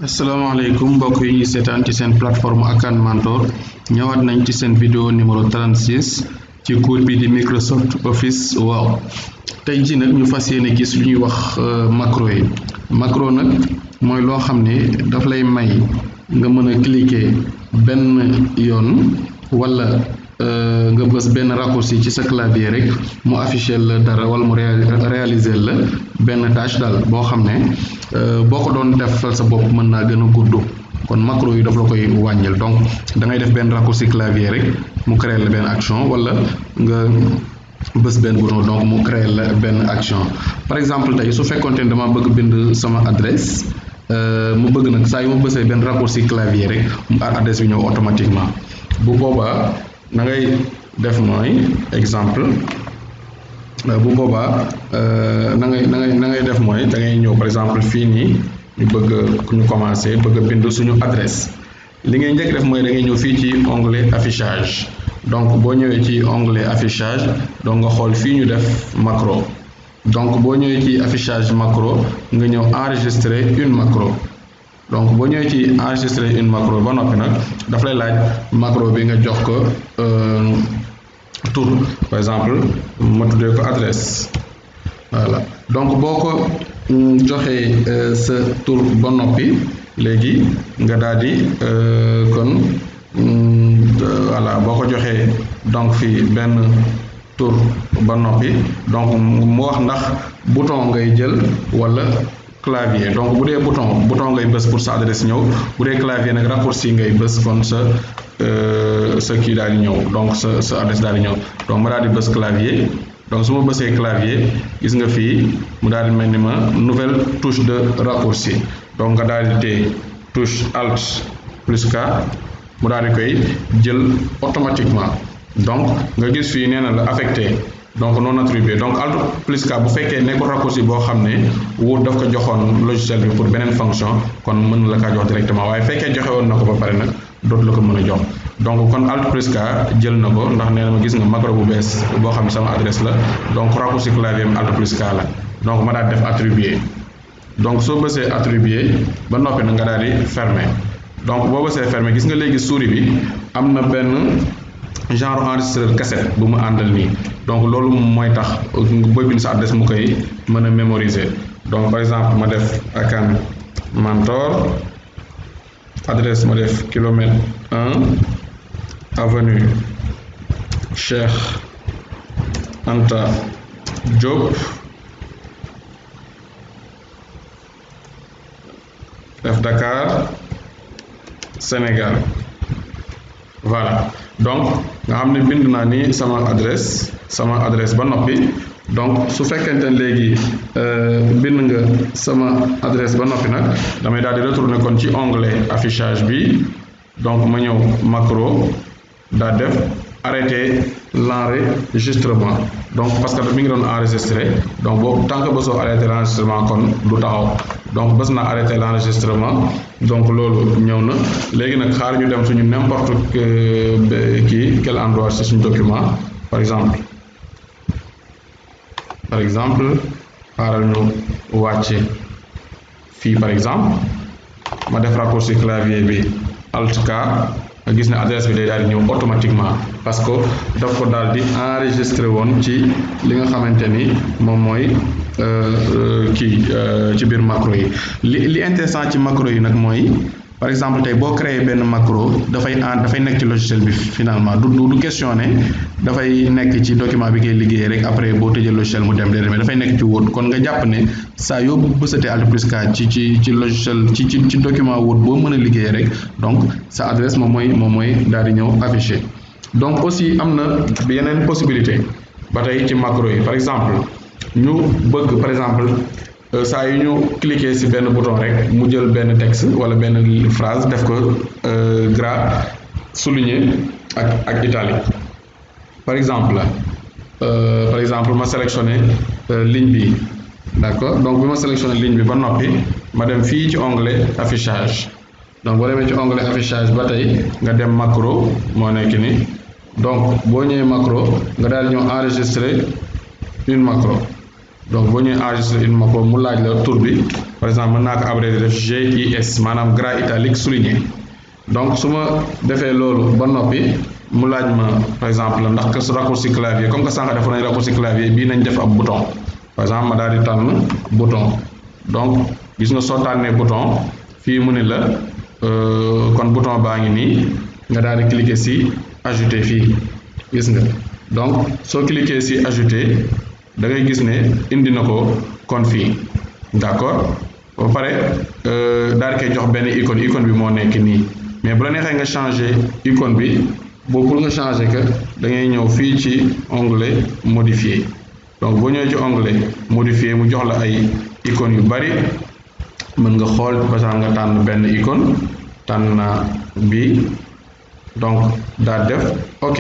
asalaamaaleykum mbokk yi ñuy seetaan ci seen plateforme Akan Mentor ñëwaat nañ ci seen vidéo numéro 36 ci cours bi di Microsoft Office Word tey ji nag ñu fas yéene gis lu ñuy wax macro yi macro nag mooy loo xam ne daf lay may nga mën a cliquer benn yoon wala nga bës benn raccourci ci sa clavier rek mu afficher la dara wala mu réaliser la benn tâche daal boo xam ne boo ko doon defal sa bopp mën naa gën a gudd kon macro yi daf la koy wàññil donc da ngay def benn raccourci clavier rek mu créer la benn action wala nga bës benn bouton donc mu créer la benn action par exemple tey su fekkoonte ne dama bëgg bind sama adresse mu bëgg nag saa yu ma bësee benn raccourci clavier rek mu adresse bi ñëw automatiquement bu boobaa na ngay def mooy exemple bu boobaa na ngay def mooy da ngay ñëw par exemple fii nii ñu commencé bëgg a bind suñu adresse li ngay njëkk def mooy da ngay ñëw fii ci onglet affichage donc boo ñëwee ci onglet affichage donc nga xool fii ñu def macro donc boo ñëwee ci affichage macro nga ñëw enregistrer une macro donc boo ñëwee ci enregistrer une macro ba noppi nag daf lay laaj macro bi nga jox ko tour par exemple ma tuddee ko adresse voilà donc boo ko joxee sa tour ba noppi léegi nga daal di kon voilà boo ko joxee donc fii benn tour ba noppi donc mu wax ndax bouton ngay jël wala clavier donc bu dee bouton ngay bës pour sa adresse ñëw bu dee clavier nag raccourci ngay bës kon sa kii daal di ñëw donc sa adresse daal di ñëw donc ma daal di bës clavier donc su ma bësee clavier gis nga fii mu daal di mel ni ma nouvelle touche de raccourci donc nga daal di téye touche alt plus K mu daal di koy jël automatiquement donc nga gis fii nee na la affecté donc non attribué donc alt plus K bu fekkee nekkul raccourci boo xam ne Word daf ko joxoon logiciel bi pour beneen fonction kon mën na la kaa jox directement waaye fekkee joxe woon na ko ba pare nag dootu la ko mën a jox donc kon alt plus K jël na ko ndax nee na ma gis nga macro bu bees boo xam ne sama adresse la donc raccourci clavier am alt plus K la donc ma daal def attribué donc soo bësee attribué ba noppi na nga daal di fermer donc boo bësee fermer gis nga léegi souris bi am na benn genre enregistreur cassette bu mu àndal nii donc loolu mooy tax booy bind sa adresse mu koy mën a mémoriser donc par exemple ma def Akan Mentor adresse ma def kilomètre 1 avenue Cheikh Anta Diop def Dakar Sénégal voilà donc nga xam ne bind naa ni sama adresse ba noppi donc su fekkente ne léegi bind nga sama adresse ba noppi nag damay daal di retourner kon ci onglet affichage bi donc ma ñëw macro daal def arrêter l'enregistrement donc parce que mi ngi doon enregistrer donc boobu tant que bësoo arrêter l'enregistrement kon du taxaw donc bës naa arrêter l'enregistrement donc loolu ñëw na léegi nag xaar ñu dem suñu n'importe quel endroit ci suñu document par exemple xaaral ñu wàcce fii par exemple ma def raccourci clavier bi alt K nga gis ne adresse bi day daal di ñëw automatiquement parce que daf ko daal di enregistré woon ci li nga xamante ni moom mooy ci biir macro yi li intéressant ci macro yi nag mooy par exemple tey boo créé benn macro dafay nekk ci logiciel bi finalement du question ne dafay nekk ci document bi ngay liggéeyee rek après boo tëjee logiciel mu dem mais dafay nekk ci Word kon nga jàpp ne saa yoo bësatee alt plus K ci logiciel ci document Word boo mën a liggéeyee rek donc sa adresse moom mooy daal di ñëw affiché donc aussi am na yeneen possibilité ba tey ci macro yi par exemple ñu bëgg par exemple saa yu ñu cliquer ci benn bouton rek mu jël benn texte wala benn phrase def ko gras souligné ak italique par exemple ma sélectionné ligne bi d'accord donc bi ma sélectionné ligne bi ba noppi ma dem fii ci onglet affichage donc boo demee ci onglet affichage ba tey nga dem macro moo nekk ni donc boo ñëwee macro nga daal di ñëw enregistrer une macro donc boo ñëwee enregistré une macro mu laaj la tur bi par exemple mën naa ko abrégé def GIS maanaam gras italique souligné donc su ma defee loolu ba noppi mu laaj ma par exemple ndax raccourci clavier comme que sànq defoon nañ raccourci clavier bii nañ def ab bouton par exemple ma daal di tànn bouton donc gis nga soo tànnee bouton fii mu ne la kon bouton baa ngi nii nga daal di cliquer ci ajouter fii gis nga donc soo cliquer ci ajouter da ngay gis ne indi na ko kon fii d'accord ba pare daal di koy jox benn icône bi moo nekk nii mais bu la neexee nga changer icône bi boobu pour nga changer que da ngay ñëw fii ci onglet modifier donc boo ñëwee ci onglet modifier mu jox la ay icônes yu bari mën nga xool par exemple nga tànn benn icône tànn naa bi donc daal def ok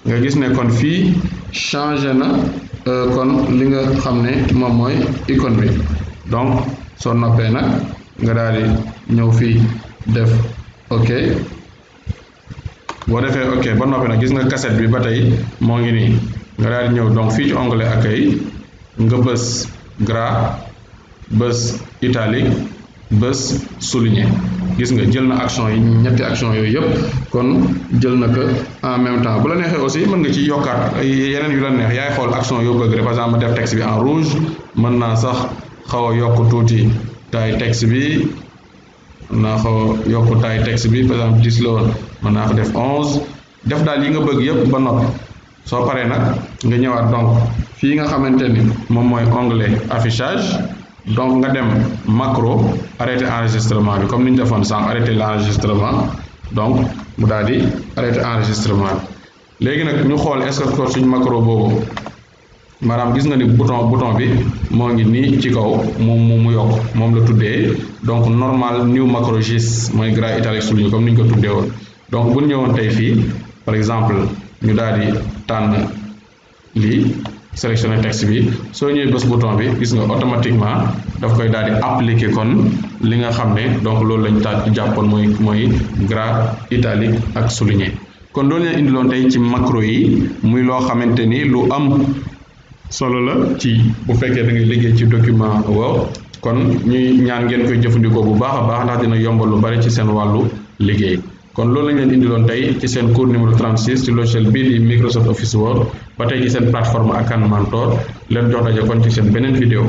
nga gis ne kon fii changé na kon li nga xam ne moom mooy icône bi donc soo noppee nag nga daal di ñëw fii def ok boo defee ok ba noppi nag gis nga cassette bi ba tey moo ngi nii nga daal di ñëw donc fii ci onglet accueil nga bës gras bës italique bës souligné gis nga jël na action yi ñetti action yooyu yëpp kon jël na ko en même temps bu la neexee aussi mën nga ci yokkaat ay yeneen yu la neex yaay xool action yoo bëgg rek par exemple ma def texte bi en rouge mën naa sax xaw a yokk tuuti taille texte bi mën naa xaw a yokk taille texte bi par exemple 10 la woon mën naa ko def 11 def daal yi nga bëgg yëpp ba noppi soo paree nag nga ñëwaat donc fii nga xamante ni moom mooy onglet affichage donc nga dem macro arrêter enregistrement bi comme ni ñu defoon sànq arrêter l'enregistrement donc mu daal di arrêter enregistrement bi léegi nag ñu xool est-ce que suñ macro boobu maanaam gis nga ni bouton bi moo ngi nii ci kaw mu yokk moom la tuddee donc normal new macro GIS mooy gras italique souligné comme ni ñu ko tuddee woon donc bu ñu ñëwoon tey fii par exemple ñu daal di tànn lii sélectionner texte bi soo ñëwee bës bouton bi gis nga automatiquement daf koy daal di appliquer kon li nga xam ne donc loolu lañ jàppoon mooy gras italique ak souligné kon loolu leen indiloon tey ci macro yi muy loo xamante ni lu am solo la ci bu fekkee da ngay liggéey ci document Word kon ñuy ñaan ngeen koy jëfandikoo bu baax a baax ndax dina yombal lu bari ci seen wàllu liggéey kon loolu lañ leen indiloon tey ci seen cours numéro 36 ci logiciel bii di Microsoft Office Word ba tey ci seen plateforme Akan Mentor leen jox daje kon ci seen beneen vidéo